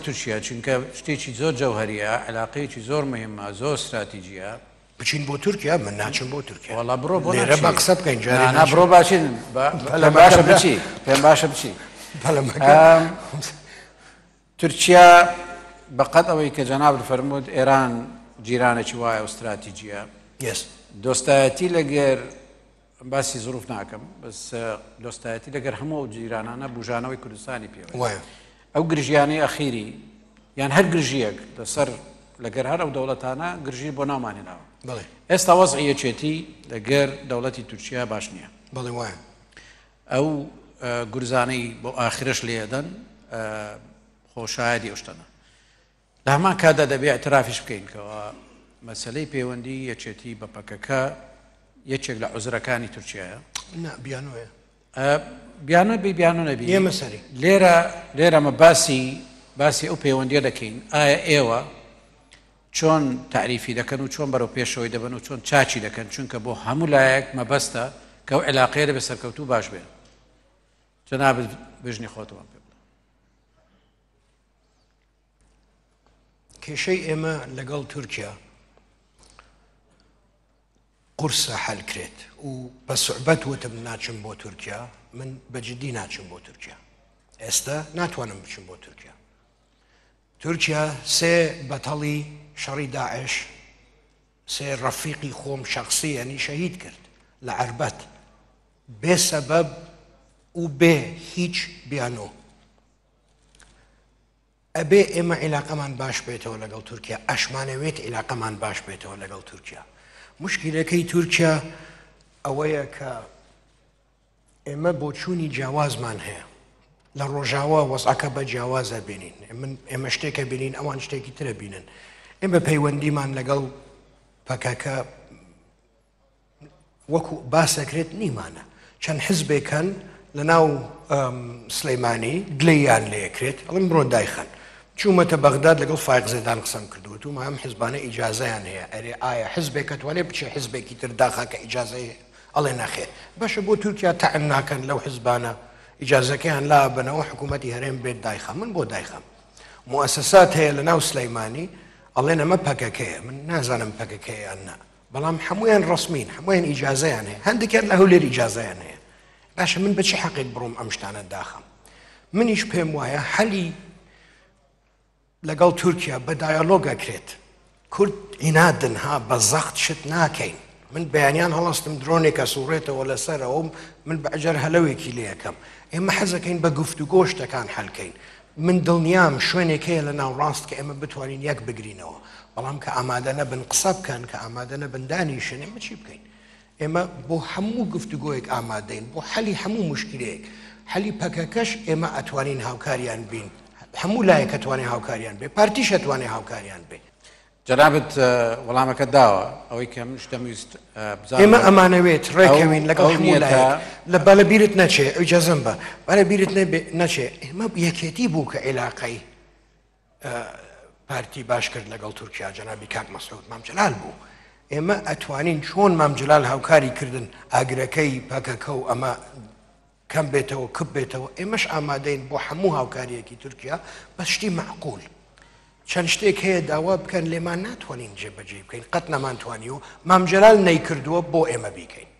تورکیا چونکە شتێکی زۆر جەوهەریە، علاقەیەکی زۆر مهمە، زۆر ستراتیجیە. بچین بۆ تورکیا؟ من ناچم بۆ تورکیا. وەڵا بڕۆ بۆ لێرە بە قسە بکەین جارێ. نا بڕۆ باچین، پێم باشە بچی، پێم باشە بچی. تورکیا بەقەد ئەوەی کە جەنابت فەرمووت ئێران جیرانێکی وایە و ستراتیجیە، دۆستایەتی لەگەر باسی زروف ناکەم، بەس دۆستایەتی لەگەر هەموو ئەو جیرانانە بژانەوەی کوردستانی پێوە. ئەو گرژیانەی ئەخیری یان هەر گرژیەک لەسەر لەگەر هەر ئەو دەوڵەتانە گرژی بۆ ناومان هێناوە. ئێستا وەزعی یەکێتی لەگەر دەوڵەتی تورکیا باش نییە. بەڵێ وایە. ئەو گورزانەی بۆ ئاخرەش لێدەن خۆشایەتی ئەو شتەنە. لە هەمان کاتدا دەبێ اعترافیش بکەین کەەوە مەسلەی پەیوەندی یەکێتی بە پەکەکە یەکێک لە عوزرەکانی تورکیایە. نا بیانۆیە. بیانۆ بی بیانۆ نەبی. ئێمە سەری. لێرە لێرەمە باسی باسی ئەو پەیوەندیە دەکەین. ئایا ئێوە چۆن تعریفی دەکەن و چۆن بەرەو پێشەوەی دەبن و چۆن چاچی دەکەن؟ چونکە بۆ هەموو لایەک مەبەستە کە ئەو علاقەیە دەبێت سەرکەوتوو باش بێت. جەنابت بژنی خۆتەوە پێ بڵێ. کێشەی ئێمە لەگەڵ تورکیا قورسە حەل کرێت و بە سوعبەت وتم ناچم بۆ تورکیا. من بە جدی ناچم بۆ تورکیا، ئێستا ناتوانم بچم بۆ تورکیا. تورکیا سێ بەتەڵی شەڕی داعش، سێ ڕەفیقی خۆم شخصی ینی شەهید کرد لە عەربەت بێ سەبەب و بێ هیچ بیانۆ. ئەبێ ئێمە عیلاقەمان باش بێتەوە لەگەڵ تورکیا، ئەشمانەوێت عیلاقەمان باش بێتەوە لەگەڵ تورکیا. مشکلەکەی تورکیا ئەوەیە کە ئێمە بۆچوونی جیاوازمان هەیە. لە ڕۆژاوا وەزعەکە بە جیاوازە بینین، من ئێمە شتێکە بینین، ئەوان شتێکی ترە بینن. ئێمە پەیوەندیمان لەگەڵ پەکەکە وەکو باسەکرێت نیمانە. چەند حزبێک هەن لە ناو سلەیمانی گلەیان لێکرێت، ئەڵێم بڕۆ دایخەن. چوومەتە بەغداد لەگەڵ فایق زێدان قسەم کردووە، تومە ئەم حزبانە ئیجازەیان هەیە. ئەرێ ئایا حزبێک ئەتوانێت بچێ حزبێکی تر داخا کە ئیجازەی هەیە؟ ئەڵێ نەخێر. باشە بۆ تورکیا تەعن ناکەن لەو حزبانە، ئیجازەکەیان لا بنەوە، حکوومەتی هەرێم بێت دایخە. من بۆ دایخەم؟ موئەسەسات هەیە لە ناو سلەیمانی ئەڵێن ئەمە پەکەکەیە. من نازانم پەکەکەیە یان نا، بەڵام هەمویان ڕسمین، هەمویان ئیجازەیان هەیە، هەندێکیان لە هەولێر ئیجازەیان هەیە. باشە من بە چی حەقێک بڕۆم ئەم شتانە داخەم؟ منیش پێم وایە حەلی لەگەڵ تورکیا بە دایالۆگ ئەکرێت. کورد عینادن ها، بە زەخت شت ناکەین. من بەیانیان هەڵستم درۆنێکە سوڕێتەوە لەسەرەوە، من بەجەر هەلەوێکی لێ یەکەم. ئێمە حەزەکەین بە گفتوگۆ شتەکان حەلکەین. من دڵنیام شوێنێک هەیە لە ناوڕاست کە ئێمە بتوانین یەک بگرینەوە، بەڵام کە ئامادە نەبن قسە بکەن، کە ئامادە نەبن دانیشن، ئێمە چی بکەین؟ ئێمە بۆ هەموو گفتوگۆیەک ئامادەین، بۆ حەلی هەموو مشکلەیەک. حەلی پەکەکەش ئێمە ئەتوانین هاوکاریان بین، هەموو لایەک ئەتوانێت هاوکاریان بێ، پارتیش ئەتوانێت هاوکاریان بێ. جەنابت وەڵامەکە داوە. ئەوەی کە منش دەمویست بزانم ئێمە ئەمانەوێت ڕێکەوین لەگەڵ هەموو لایەک. لە با لە بیرت نەچێ، ئیجازەم بە، با لە بیرت نەچێ ئێمە یەکێتی بوو کە عیلاقەی پارتی باش کرد لەگەڵ تورکیا. جەنابی کاک مەسعود مام جەلال بوو. ئێمە ئەتوانین چۆن مام جەلال هاوکاری کردن ئاگرەکەی پەکەکە و ئەمە کەم بێتەوە کپ بێتەوە، ئێمەش ئامادەین بۆ هەموو هاوکاریەکی تورکیا بە شتی معقول. چەند شتێک هەیە داوا بکەن لێمان ناتوانین جێبەجێ بکەین، قەت نەمانتوانیوە، مام جەلال نەیکردووە بۆ ئێمە بیکەین.